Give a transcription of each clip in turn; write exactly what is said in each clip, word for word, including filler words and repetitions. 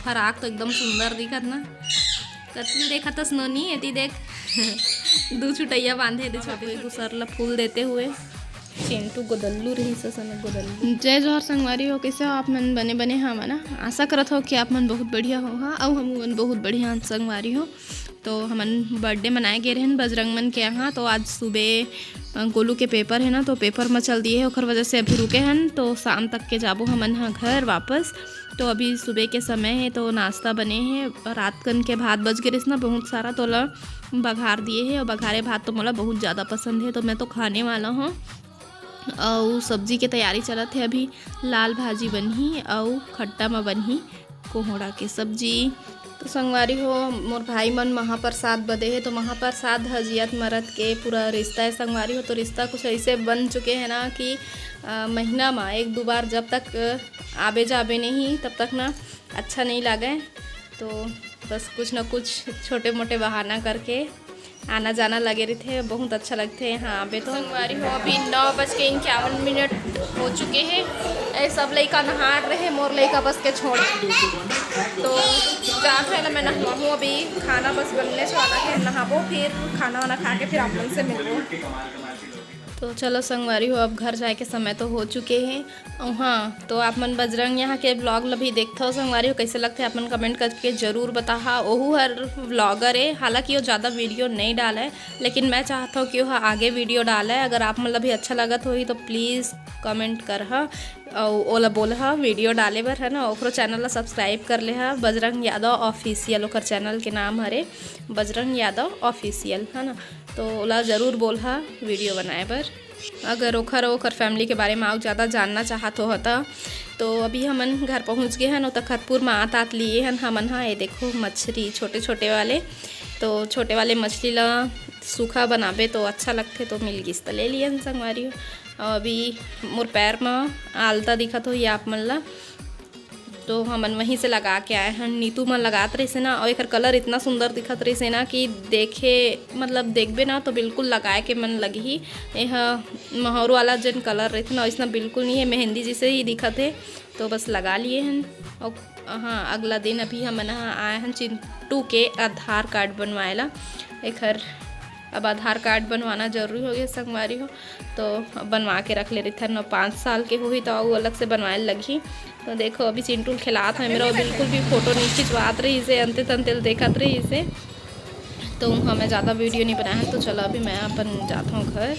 फराक तो एकदम सुंदर दिखत ना। कतली देखत हस नोनी, एती देख। दू छुटैया बांधे दे छोटे, एक दूसर ला फूल देते हुए। चिंटू गोदल्लू रहिस असन गोदल्लू। जय जोहार संगवारी हो, कइसे हो आप मन? बने बने हव ना? आशा करत हो कि आप मन बहुत बढ़िया हो, हाँ, अउ हमू मन बहुत बढ़िया हन संगवारी हो। तो हमन बर्थडे मनाए गे रहेन बजरंग मन के यहाँ, तो आज सुबह, अ, गोलू के पेपर हे ना, तो पेपर म चल दिए हे, ओखर वजह से अभी रुके हन, तो शाम तक के जाबो हमन ह घर वापस। तो अभी सुबह के समय हे, तो नाश्ता बने हे, रात कन के भात बच गे रहिस ना बहुत सारा, तो ओला बघार दिए हे, अउ बघारे भात तो मोला बहुत ज़्यादा पसंद हे, तो मैं तो खाने वाला हूँ। अउ सब्जी के तैयारी चलत हे अभी, लाल भाजी बनही अउ खट्टा म बनही कोहड़ा के सब्जी। तो संगवारी हो, मोर भाई मन महाप्रसाद बदे हे, तो महाप्रसाद ह जियत मरत के पूरा रिश्ता हे संगवारी हो। तो रिश्ता कुछ ऐसे बन चुके हैं ना कि, अ, महीना म एक दो बार जब तक, अ, आबे जाबे नहीं, तब तक ना अच्छा नहीं लागे। तो बस कुछ ना कुछ छोटे मोटे बहाना करके आना जाना लगे रहिथे, बहुत अच्छा लगथे यहाँ आबे तो। संगवारी हो, अभी नौ बज के इक्यावन मिनट हो चुके हैं। ए, सब लइका नहा रहे, मोर लइका बस के छोड़। तो जात है ना, मैं नहाहूँ अभी, खाना बस बनने से वाला है, नहाबो, फिर खाना वाना खा के फिर आप मन से मिलबो। तो चलो संगवारी हो, अब घर जाए के समय तो हो चुके हैं। अउ हाँ, तो आप मन बजरंग यहाँ के vlog ल भी देखथव संगवारी हो, कइसे लगथे आप मन comment करके जरूर बताहा। ओहू हर vlogger ए, हालांकि वो ज़्यादा video नहीं डाले, लेकिन मैं चाहत हूँ कि वो आगे video डाले। अगर आप मन ल भी अच्छा लगत होही तो please comment करहा अउ ओला बोलहा video डाले बर, है ना। ओकरो channel ला subscribe कर लेहा, बजरंग यादव official ओकर channel के नाम हरे, बजरंग यादव official, है ना। तो ओला जरूर बोलहा video बनाए बर। अगर ओखर, ओखर family के बारे में अउ ज़्यादा जानना चाहत हो त, तो अभी हमन घर पहुँच गे हन, ओ तखतपुर में आत आत लिए हन हमन हा। ये देखो मछली छोटे छोटे वाले, तो छोटे वाले मछली ला सूखा बनाबे तो अच्छा लगथे, तो मिल गिस त ले लिए हन संगवारी हो। अउ अभी मोर पैर में आलता दिखत होही आप मन ला, तो हमन वहीं से लगा के आए हन। नीतू मन लगात रहिसे ना, और एकर colour इतना सुंदर दिखत रहिसे ना कि देखे, मतलब, देखबे ना तो बिल्कुल लगाए के मन लगही। एह महौर वाला जेन colour रहिथे ना, वैसना बिल्कुल नहीं है, मेहंदी जैसे ही दिखत है। तो बस लगा लिए हन। और हाँ, अगला दिन अभी हमन ह आए हन चिंटू के आधार कार्ड बनवाए ला। एखर अब आधार कार्ड बनवाना जरूरी हो गया संगवारी हो, तो अब बनवा के रख ले रहिथन। पाँच साल के होही तो अउ अलग से बनवाए लगही। तो देखो, अभी चिंटू ल खिलात है मेरा, वो बिल्कुल भी photo नहीं खिंचवात रहिसे, अंते तंते ल देखत रहिसे। तो उहाँ मैं ज़्यादा video नहीं बनाए हन। तो चलो, अभी मैं अपन जात हूँ घर।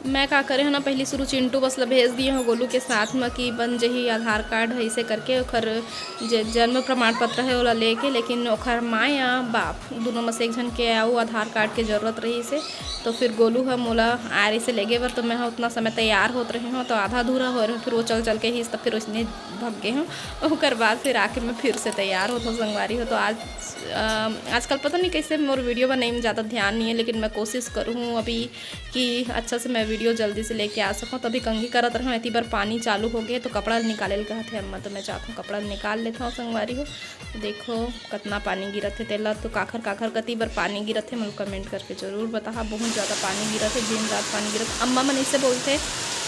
मैं का करे हूँ ना, पहली शुरू चिंटू बस ला भेज दिए हूँ गोलू के साथ में कि बन जही आधार कार्ड है, ऐसे करके ओखर जे जन्म प्रमाण पत्र है, ओला लेके, लेकिन ओखर माँ या बाप दोनों में से एक झन के अउ आधार कार्ड के जरूरत रहिसे। तो फिर गोलू ह मोला आए रहिसे लेगे बर, तो मैं ह उतना समय तैयार होत रही हूँ, तो आधा अधूरा हो रहे हूँ, फिर वो चल चल के ही, तब फिर उसने भग गए हूँ। ओकर बाद फिर आके मैं फिर से तैयार होत हूँ संगवारी हो। तो आज, अ, आजकल पता नहीं कैसे मोर video बनाए में ज़्यादा ध्यान नहीं है, लेकिन मैं कोशिश करूँ अभी कि अच्छा से मैं video जल्दी से लेके आ सकूँ। तो अभी कंघी करत रहूँ, एती बर पानी चालू हो गए, तो कपड़ा निकाले ल कहत हे अम्मा, तो मैं जात हूँ कपड़ा निकाल लेता हूँ संगवारी हो। देखो कतना पानी गिरत हे, तेला तो काखर काखर कती बर पानी गिरत हे, मोला comment करके जरूर बताहा। बहुत ज़्यादा पानी गिरत हे, दिन रात पानी गिरत। अम्मा मन इसे बोलथे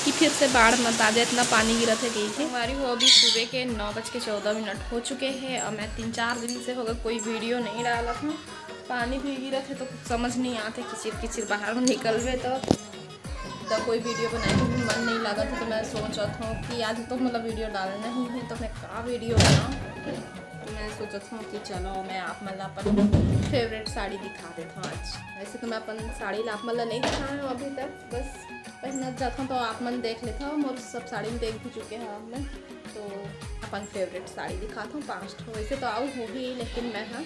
कि फिर से बाढ़ मत आ जाए, इतना पानी गिरत हे कहिके। संगवारी हो, अभी सुबह के नौ बज के चौदह मिनट हो चुके हैं और मैं तीन चार दिन से होगा कोई video नहीं डालत हूँ। पानी भी गिरत हे तो कुछ समझ नहीं आते, किचिर किचिर बाहर में निकलबे तो, तो कोई video बनाए के भी मन नहीं लागत है। तो मैं सोचत हूँ कि आज तो मतलब video डालना ही है, तो मैं का video बनाऊँ। तो मैं सोचत हूँ कि चलो, मैं आप मन ला अपन favourite साड़ी दिखा देत हूँ आज। वैसे तो मैं अपन साड़ी ला आप मन ला नहीं दिखाए हूँ अभी तक, बस पहनत जात हूँ तो आप मन देख लेत हव, मोर सब साड़ी में देख भी चुके हव आप मन। तो अपन favourite साड़ी दिखात हूँ, पाँच ठो। वैसे तो अउ होही, लेकिन मैं ह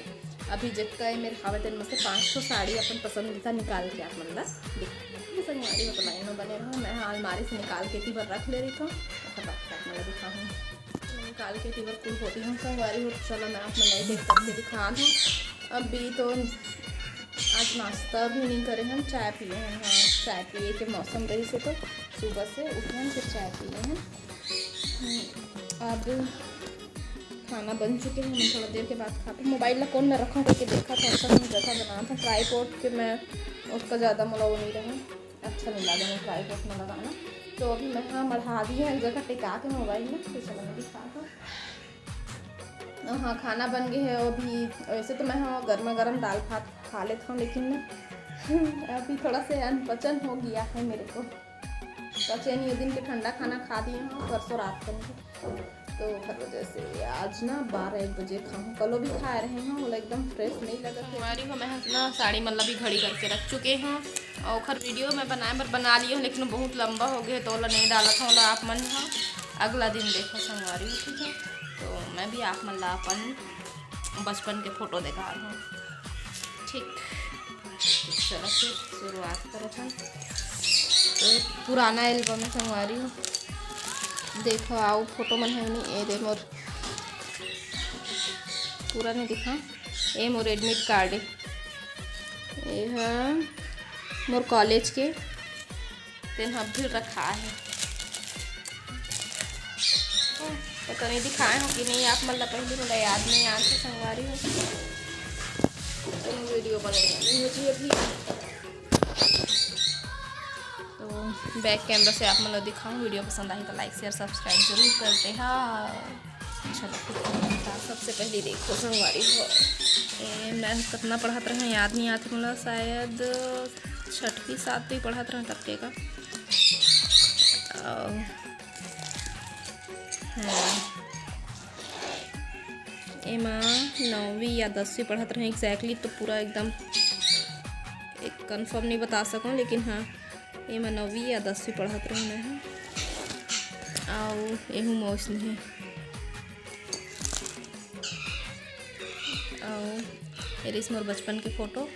अभी जतका ए मेर हावे तेन में से पाँच ठो साड़ी अपन पसंदीदा निकाल के आप मन ला दिखाहूँ। संगवारी हो तो line में बने रहो, मैं ह अलमारी से निकाल के एती बर रख ले रहिथों, ओकर बाद आप मन ला दिखाहूँ। निकाल के एती बर कुल होती हूँ संगवारी हो। चलो मैं आप मन ला एक एक करके दिखात हूँ। अभी तो आज नाश्ता भी नहीं करे हन, चाय पिए हन। हाँ, चाय पिए के मौसम रहिसे तो सुबह से उठे हन, फिर चाय पिए हन। हम्म, अब खाना बन चुके हैं, मैं थोड़ा देर के बाद खाते हैं। मोबाइल ला कोन में रखूँ करके देखा था, अच्छा से जगह बनात हूँ। Tripod के मैं उसका ज़्यादा मोला वो नहीं रहा, अच्छा नहीं लगा मैं tripod में लगाना। तो अभी मैं हाँ मढ़ा दी है एक जगह टिका के मोबाइल में, तो चलो मैं दिखाता हूँ। हाँ, खाना बन गए है अभी। वैसे तो मैं, हाँ, गर्मा गर्म दाल भात खा लेता हूँ, लेकिन अभी थोड़ा से अनपचन हो गया है मेरे को। पचे नहीं, वो दिन के ठंडा खाना खा दिए हूँ परसों रात को, तो ओकर वजह से आज ना बारह एक बजे खाऊँ। कलो भी खाए रहे हूँ, वो एकदम फ्रेश नहीं लगा। हमारी हो, मैं ना साड़ी मल्ला भी घड़ी करके रख चुके हूँ, और ओकर वीडियो मैं बनाए बर बना लिए हूँ, लेकिन बहुत लंबा हो गया, तो ओला नहीं डालत हूँ, ओला आप मन ह अगला दिन देखो संगवारी हो, ठीक है। तो मैं भी आप मन ला अपन बचपन के फोटो देखा रही हूँ, ठीक। चलो फिर शुरुआत करत हन। तो पुराना एल्बम है संगवारी हो, देखो आओ फोटो मन है नहीं, ए दे मोर पूरा नहीं दिखा, ए मोर एडमिट कार्ड है, ए हा मोर कॉलेज के, तेन ह भी रखा है। पता नहीं दिखाए हो कि नहीं, आप मन ला पहली मोला याद नहीं आत हे संगवारी हो, तो मैं वीडियो बनाई नहीं होती अभी। तो बैक कैमरा से आप मन ला दिखाऊँ, वीडियो पसंद आही तो लाइक शेयर सब्सक्राइब जरूर करते। हाँ, चलो, सबसे पहले देखो संगवारी हो, ए, मैं कितना पढ़त रहे याद नहीं आत मोला, शायद छठवीं सातवीं पढ़त रहे तब के का। अउ, हाँ, एमा नौवीं या दसवीं पढ़त रहे exactly, तो पूरा एकदम एक कंफर्म नहीं बता सकूँ, लेकिन हाँ, एमा नौवीं या दसवीं पढ़त रहे मैं ह। अउ एहू मौस नहीं। अउ एरिस मोर बचपन के फोटो।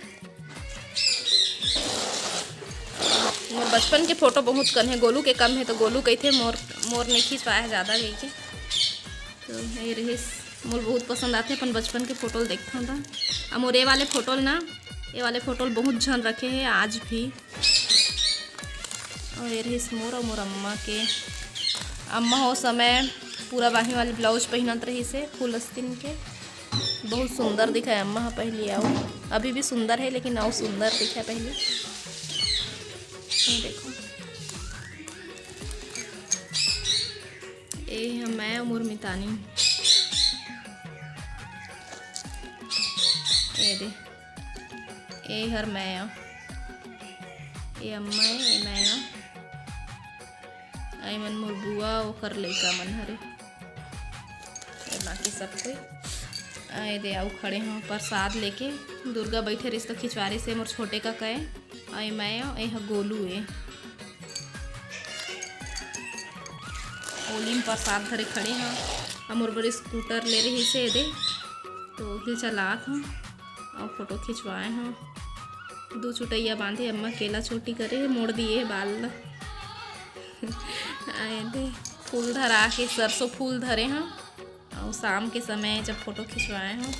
मोर बचपन के फोटो बहुत कन है, गोलू के कम है, तो गोलू कहिथे मोर, मोर नहीं खिंचवाए है ज़्यादा कहिके। तो ये रहिस, मोर बहुत पसंद आथे अपन बचपन के फोटो ल देखथन त। अब मोर ये वाले फोटो ल ना, ये वाले फोटो ल बहुत झन रखे है आज भी। और ये रहिस मोर और मोर अम्मा के। अम्मा हो समय पूरा बाही वाली ब्लाउज पहनत रहिस हे फूल आस्तीन के, बहुत सुंदर दिखे अम्मा ह पहली, अउ अभी भी सुंदर है, लेकिन अउ सुंदर दिखे पहली। ये देखो, ए ह मैं अउ मोर मितानी, ए दे, ए हर मैं अउ, ए अम्मा ए, ए मैं अउ। आई मन मोर बुआ, ओकर लइका मन हरे। ए बाकी सब कोई। आ, ए दे, अउ खड़े हों प्रसाद लेके। दुर्गा बैठे रहिस त खिंचवारी से मोर छोटे का कहे। आई मैं, ए ह गोलू ए। ओली म प्रसाद धरे खड़े हों। आ मोर बर स्कूटर ले रहिस ए दे, तो ओही चलात हों। अउ फोटो खिंचवाए हों। दू चुटैया बांधे, अम्मा केला चोटी करे, मोड़ दिए हे बाल ला। आए दे, फूल धरा के, सरसों फूल धरे हों। अउ शाम के समय जब फोटो खिंचवाए हों,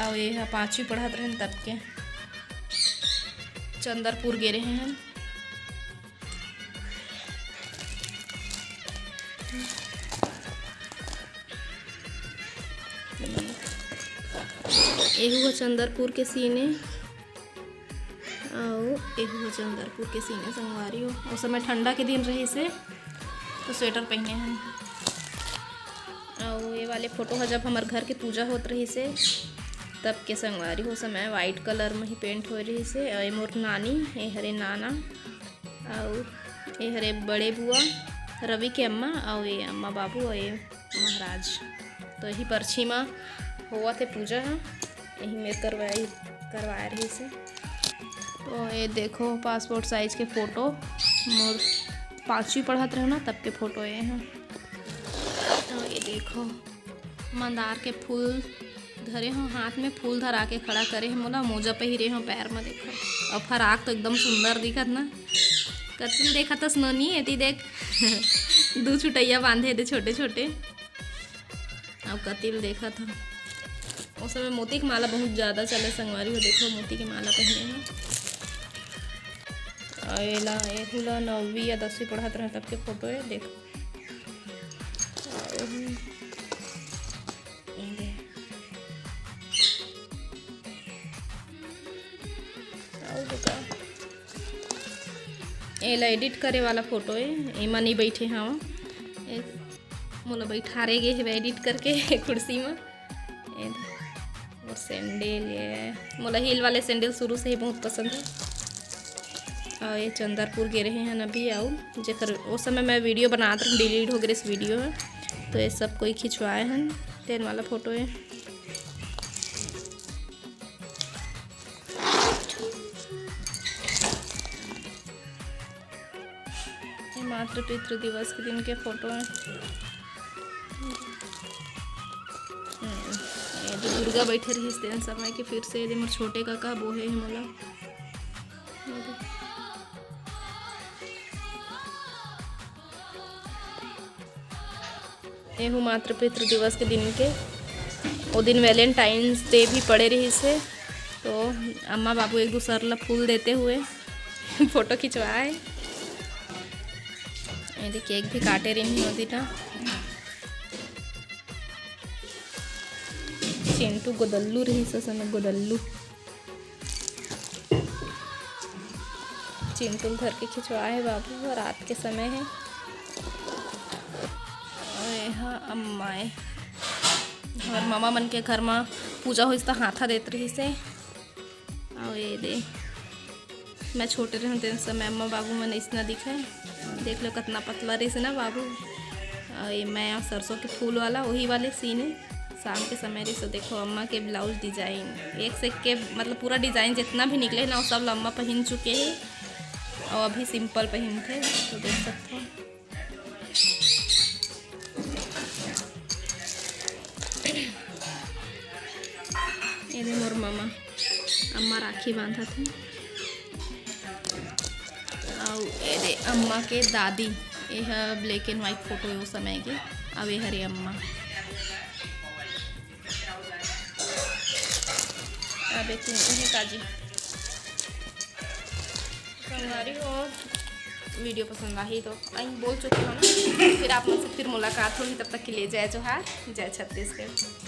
अउ ये ह पाँचवीं पढ़त रहेन तब के, चंदरपुर गे रहे हन। एहू ह चंदरपुर के सीन ए, अउ एहू ह चंदरपुर के सीन ए संगवारी हो। ओ समय ठंडा के दिन रहिस हे, तो स्वेटर पहने हन। अउ ये वाले फोटो ह जब हमर घर के पूजा होत रहिस हे, तब के संगवारी हो, समय वाइट कलर में ही पेंट होए रहिस हे। अउ ये मोर नानी, ये हरे नाना, अउ ये हरे बड़े बुआ, रवि के अम्मा, अउ ये अम्मा बाबू, अउ ये महाराज। तो यही परछी म होवत हे पूजा ह, यही मेर करवाई, करवाए रहिस हे। तो ये देखो पासपोर्ट साइज के फोटो, मोर पाँचवीं पढ़त रहे ना तब के फोटो ये ह। तो ये देखो मंदार के फूल धरे हों, हाथ में फूल धरा के खड़ा करे हे मोला, मोजा पहिरे हों पैर में, देखो। अउ फराक तो एकदम सुंदर दिखत ना। कतिल देखत हस नोनी, एती देख। दू चुटैया बांधे दे छोटे छोटे। अब कतिल देखत हन। ओ समय मोती के माला बहुत ज्यादा चले संगवारी हो, देखो मोती के माला पहने हे। अउ एला, एहू ला नौवीं या दसवीं पढ़त रहे तब के फोटो हे, देखो। अउ एहू, ये दे। अउ देखो। एला एडिट करे वाला फोटो ए, एमा नहीं बैठे हव। ए, मोला बैठारे गे हेवे एडिट करके कुर्सी म। ये दे, मोर सैंडल, ये मोला हील वाले सैंडल शुरू से ही बहुत पसंद है। और ये चंदरपुर गे रहे हैं अभी, आऊ जेकर ओ समय मैं वीडियो बनात रहे, डिलीट हो गए इस वीडियो में, तो ये सब कोई खिंचवाए हैं, तेन वाला फोटो है। ये मातृ पितृ दिवस के दिन के फोटो है। हम्म, ये दे दुर्गा बैठे रहिस तेन समय के, फिर से ये दे मोर छोटे काका बोहे हे मोला। ये दे। एहू मातृ पितृ दिवस के दिन के, ओ दिन Valentine's Day भी पड़े रहिस हे, तो अम्मा बाबू एक दूसर ला फूल देते हुए फोटो खिंचवाए। ये दे केक भी काटे रही ओदी ला। चिंटू गोदल्लू रहिस हे, गोदल्लू। चिंटू ल धर के खिंचवाए हे बाबू, रात के समय हे। अउ एहा अम्मा ए, हमर ममा मन के घर म पूजा होइस त हाथा देत रहिस हे। अउ ये दे, मैं छोटे रहूँ तेन समय अम्मा बाबू मन अइसना दिखे। देख लो कतना पतला रहिस ना बाबू। अउ ये मैं अउ सरसों के फूल वाला, वही वाले सीन हे। शाम के समय रहिस, तो देखो अम्मा के ब्लाउज डिजाइन एक से एक के, मतलब पूरा डिजाइन जितना भी निकले ना, वो सब ल अम्मा पहिन चुके हे। अउ अभी सिंपल पहिनथे, तो देख सकते हो। ये दे मोर ममा, अम्मा राखी बांधत हे। अउ ये दे अम्मा के दादी, ये ह black and white फोटो हे वो समय के। अउ ये हरे अम्मा। अबे तू इहे काजी। संगवारी हो, वीडियो पसंद आही तो आई बोल चुकी हूँ ना, फिर आप मन से फिर मुलाकात होगी। तब तक के लिए जय जोहार, जय छत्तीसगढ़।